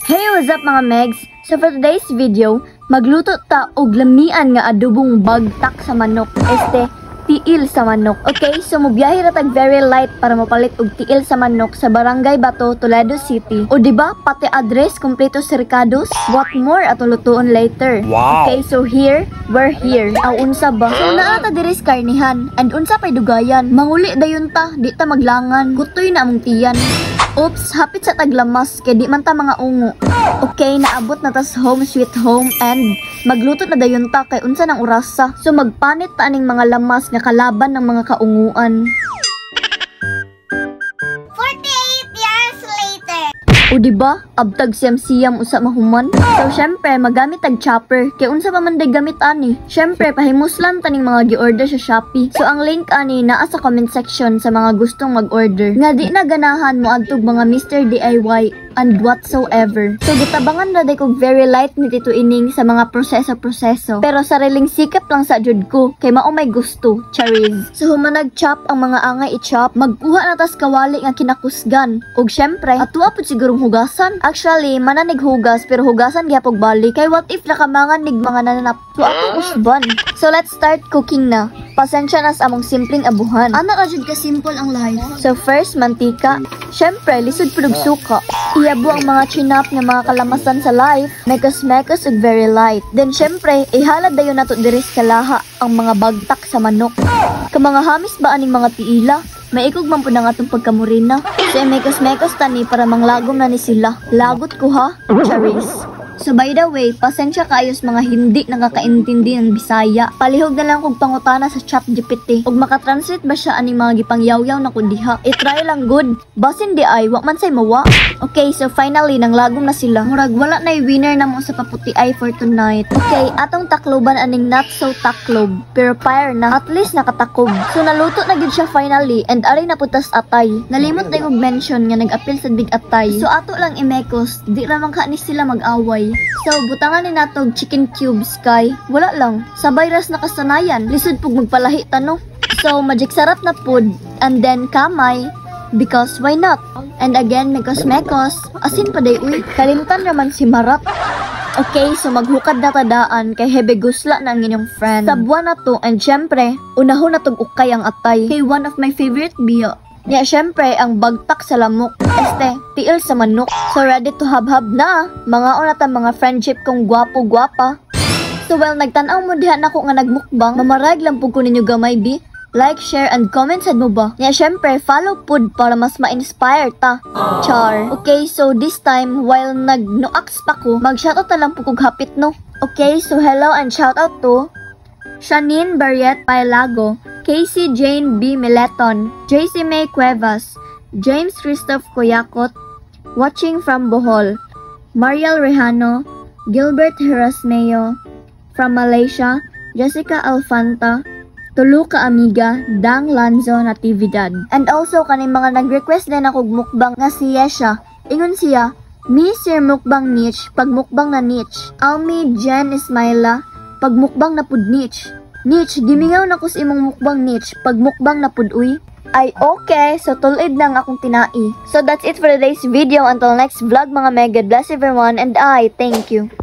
Hey, what's up, mga Megs? So for today's video, magluto ta og lamian nga adobong bagtak sa manok. Este, tiil sa manok. Okay, so mubiyahe ra tag very light para mapalit og tiil sa manok sa Barangay Bato, Toledo City. O di ba, pati address kompleto sa rekados? What more ato lutuon later? Wow. Okay, so here, we're here. Aw, unsa ba? So naa ta diri sa karnihan and unsa pay dugayan. Manguli dayon ta, di ta maglangan. Gutoy na among tiyan. Oops, hapit sa taglamas kay di man ta mga ungo. Okay, naabot na tas home sweet home and magluto na dayon ta kay unsa nang orasa. So magpanit ta aning mga lamas nga kalaban ng mga kaunguan. 48 years later. O di ba? Abtag siyam-siyam usa mahuman. So syempre magamit tag chopper kay unsa pa man day gamit ani. Syempre pahimuslan taning mga gi-order sa Shopee. So ang link ani naa sa comment section sa mga gustong mag-order. Nga di na ganahan mo adtog mga Mr. DIY and whatsoever. So gitabangan na day kog very light ni Tito Ining sa mga proseso-proseso. Pero sariling sikap lang sa jud ko kay mao may gusto, charis. So human nag-chop ang mga angay i-chop, magkuha na tas kawali nga kinakusgan. Ug syempre, atua pud sigurong hugasan. Actually, mananig hugas pero hugasan gyapog balik. Kay what if nakamangan nig mga nananap? So atong usban. So let's start cooking na. Pasensya na sa among simpleng abuhan. Ana ra jud ka simple ang life. So first, mantika. Syempre, lisod pud og suka. Iyabo ang mga chinap nga mga kalamasan sa life. Mekos-mekos ug very light. Then syempre, ihalad dayon nato diri sa kalaha ang mga bagtak sa manok. Kamanga hamis ba aning mga tiila? Maikog man pud ang atong pagkamurina. So mekos-mekos tani para manglagom na ni sila. Lagot ko ha, charis. So by the way, pasensya kayo sa mga hindi nakakaintindi ng Bisaya. Palihog na lang kog pangutana sa Chat GPT. Ug makatranslate ba siya aning mga gipangyaw-yaw na ko diha? I-try lang good. Basin di ay, wa man say mawa. Okay, so finally, nanglagom na sila. Murag wala na winner na mo sa paputi ay for tonight. Okay, atong takloban aning not so taklob. Pero fire na, at least nakatakob. So naluto na gid siya finally and ari na putas atay. Nalimot na kog mention nga nag-apil sa big atay. So ato lang imekos, di ra man ka ni sila mag-away. So butangan ni natog chicken cubes kay wala lang. Sabay ras nakasanayan, lisod pug magpalahi tano. So magic sarap na pud and then kamay because why not? And again, mekos mekos, asin pa day uy, kalimtan raman si Marat. Okay, so maghukad na tadaan kay hebe gusla na ang inyong friend. Sabwa na to and syempre, unahon na tog ukay ang atay. Kay one of my favorite biya. Nya syempre, ang bagtak sa lamok. Este, tiil sa manok. So ready to hab-hab na. Mga na ta mga friendship kong gwapo-gwapa. So well, nagtanaw mo diha nako nga nagmukbang. Mamarag lang pud ko ninyo gamay bi. Like, share, and comment sad mo ba? Nya syempre, follow pud para mas ma-inspire ta. Char. Okay, so this time, while nagnuaks pa ko, mag-shoutout na lang pud kog hapit no. Okay, so hello and shoutout to Shanine Barriet Pailago, Casey Jane B. Mileton, JC May Cuevas, James Christoph Koyakot, watching from Bohol, Mariel Rejano, Gilbert Herasmeo, from Malaysia, Jessica Alfanta, Tuluka Amiga, Dang Lanzo Natividad. And also, kaning mga nag-request din ako mukbang nga si Yesha. Ingon siya, "Me sir mukbang niche, pag mukbang na niche." Almi Jen Ismaila, pag mukbang na pud niche. Niche, gimingaw na ko sa imong mukbang niche, pag mukbang na pud uy. Ay okay, so tulid na ang akong tinai. So that's it for today's video. Until next vlog, mga meg. God bless everyone and I thank you.